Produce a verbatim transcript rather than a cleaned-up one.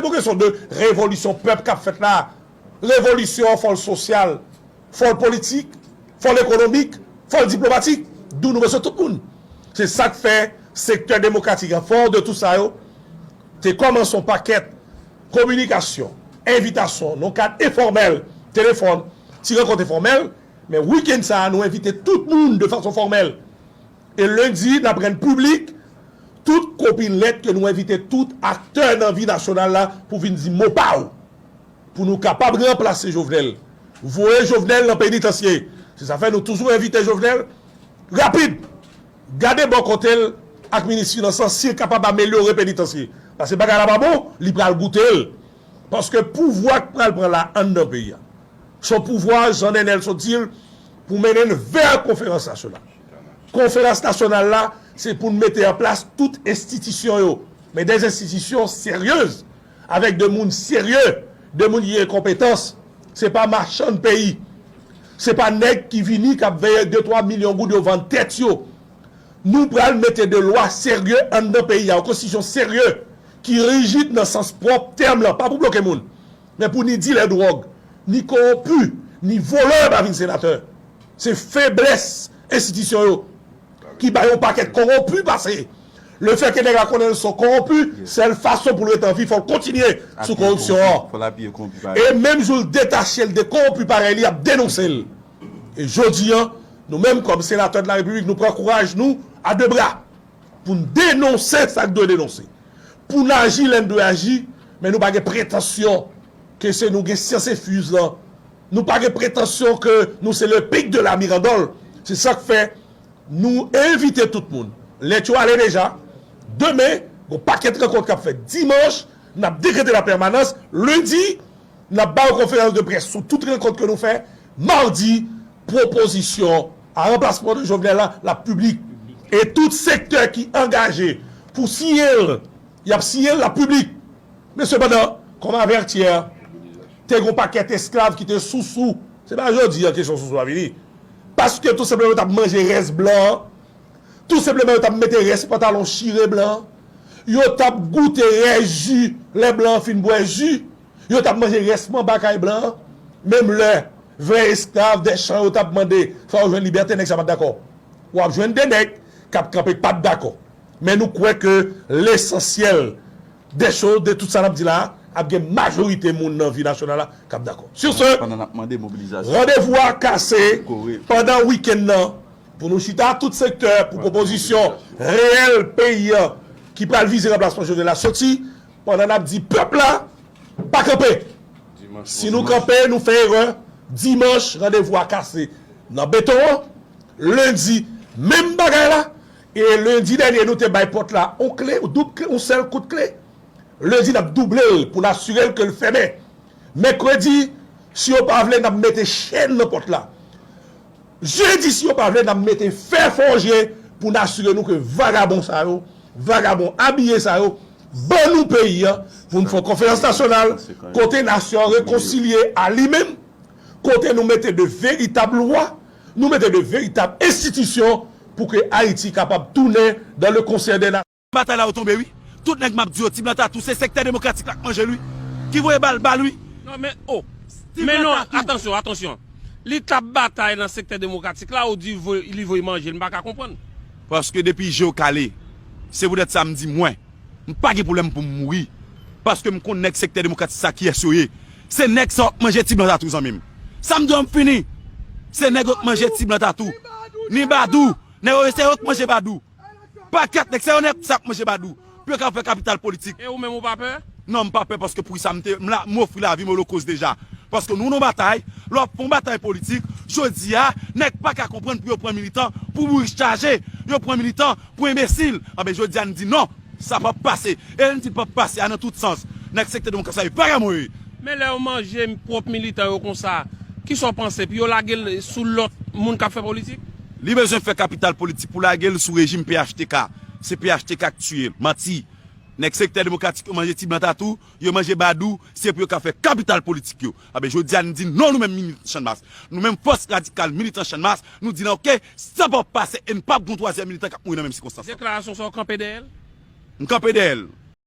Yon kesyon de revolisyon pèp k ap fèt la. Revolisyon an fò l sosyal, fò l politik, fò l ekonomik, fò l diplomatik. D'où nou bezwen tout moun. Se sa k fè sektè demokratik an, fò de tout sa yo, te kòmanse yon pakèt kominikasyon, envitasyon, nan kad enfòmèl, telefòn, ti rankont enfòmèl, men wikenn sa a, nou envite tout moun de fason fòmèl. E lendi, n ap rann piblik tout kopi lèt ke nou envite tout aktè nan vi nasyonal la pou vin di mo pa w. Pou nou kapab ranplase Jovenel. Voye Jovenel nan penitansye. Se sa fè nou toujou envite Jovenel rapid. Gade bò kote l ak minis finans lan, si l kapab amelyore penitansye. Paske bagay la pa bon, li pral goute l. Paske pouvwa k pral pran la anndan peyi a, se yon pouvwa, jan Nenel sot di l, pou mennen n vè konferans nasyonal. Konferans nasyonal la, se pou n mete an plas tout enstitisyon yo, men de enstitisyon seryez, avèk de moun serye, de moun ki gen konpetans. Se pa machann peyi. Se pa nèg ki vini, k ap veye de twa milyon goud yo vann tèt yo. Nou pral mete de lwa serye anndan peyi a, yon konstitisyon serye, ki rijid nan sans pwòp tèm lan, pa pou bloke moun, men pou ni dilè dwòg, ni kowonpi, ni vòlè pa vin senatè. Se feblès enstitisyon yo ki bay yon pakèt kowonpi pase. Lefètke nèg la konnen l se yon kowonpi, sèl fason pou l ret an vi, fò l kontinye sou kowipsyon an. E menm jou l detache l de kowonpi parèy li, y ap denonse l. E jodi a, nou menm kòm senatè de la repiblik, nou pran kouraj nou a de bra pou n denonse sa k dwe denonse, pou n aji lè n dwe aji, men nou pa gen pretansyon ke se nou gen syans enfuz lan. Nou pa gen pretansyon ke nou se le pic de la mirandole. Se sa k fè nou envite tout moun. Lèt yo ale deja. Demen, gon pakèt rankont k ap fèt. Dimanch, n ap dekrete lapèmanans. Lendi, n ap ba yo konferans de près sou tout rankont ke nou fè. Madi, pwopozisyon a ranplasman de Jovenel la, l ap piblik. E tout sektè ki angaje pou siyen l, y ap siyen l, l ap piblik. Men sepandan, kòm avètyè, te gon pakèt esklav ki te sousou. Se pa jodi a kesyon sousou a vini. Paske tou senpleman yo t ap manje rès blan an. Tou senpleman yo t ap mete rès pantalon chire blan an. Yo t ap goute rès ji lè blan an fin bwè ji. Yo t ap manje rès manba kay blan an. Menm lè vrè esklav dè chan yo t ap mande fò yo jwenn libète, nèg sa pa t dakò. W ap jwenn de nèg k ap kanpe k pa t dakò. Men nou kwè ke lesansyèl de choz, de tout sa n ap di la a, ap gen majorite moun nan vi nasyonal la k ap dakò. Sur ce, pandan n ap mande mobilizasyon, randevou a kase pandan wikenn nan pou nou chita tout sektè pou pwopozisyon reyèl peyi a ki pral vize ranplasman Jovenel la soti, pandan n ap di pèp la pa kanpe. Si nou kanpe, nou fè erè. Dimanch, randevou a kase nan beton an. Lendi, menm bagay la. E lendi dènye, nou te bay pòt la on kle, on doub kle, on sèl kout kle. Lendi, n ap double l pou n asire l ke l fèmen. Mèkredi, si yo pa vle, n ap mete chèn nan pòt la. Jedi, si yo pa vle, n ap mete fè fòje pou n asire nou ke vagabon sa yo, vagabon abiye sa yo, ban nou peyi a, pou n fè yon konferans nasyonal kote nasyon an rekonsilye a li menm, kote nou mete de veritab lwa, nou mete de veritab enstitisyon pou ke Ayiti kapab tounen dans le concert des nations. Batay la yo tonbe wi. Tout nèg m ap di yo, Ti Blan Tatou, se sektè demokratik la k manje l wi. Ki voye bal ba l wi. Non, men, oh. Men non, atansyon, atansyon. Li t ap batay nan sektè demokratik la, ou di voy-, li voye manje l, m pa ka konprann. Paske depi je w kale, se poutèt sa m di mwen, m pa gen pwoblèm pou m mouri. Paske m konn nèg sektè demokratik sa kiyès yo ye. Se nèg sa yo k manje Ti Blan Tatou, zanmi m. Sa m di w, m fini. Se nèg yo k manje Ti Blan Tatou. Ni Badou. Nèg yo, se yo k manje Badou. Pakèt nèg, se yo nèg sa k manje Badou pou yo ka fè kapital politik. E ou menm ou pa pè? Non, m pa pè paske pou sa m te, m la, m ofri lavi m olokost deja. Paske nou nan batay, lè w ap fè yon batay politik, jodi a, nèg pa ka konprann pou yo pran militan pou bourik chaje, yo pran militan pou enbesil. Anben, jodi a, n di non, sa p ap pase. E lè n di l p ap pase a nan tout sans, nèg sektè demokrat sa yo vagabon yo ye. Men lè yo manje pwòp militan yo konsa, kisa w panse? Pou yo lage l sou lòt moun k ap fè politik? Li bezwen fè kapital politik pou lage l sou rejim P H T K. Se P H T K k tiye l. Manti. Nèg sektè demokratik yo manje Ti Blan Tatou, yo manje Badou, se pou yo ka fè kapital politik yo. Anben, jodi a, n di non, nou menm militan Channmas. Nou menm fòs radikal militan Channmas, nou di non, oke, sa p ap pase e n p ap gen yon twazyèm militan k ap mouri nan menm sikonstans lan. Deklarasyon sa w kanpe dèyè l? M kanpe dèyè l.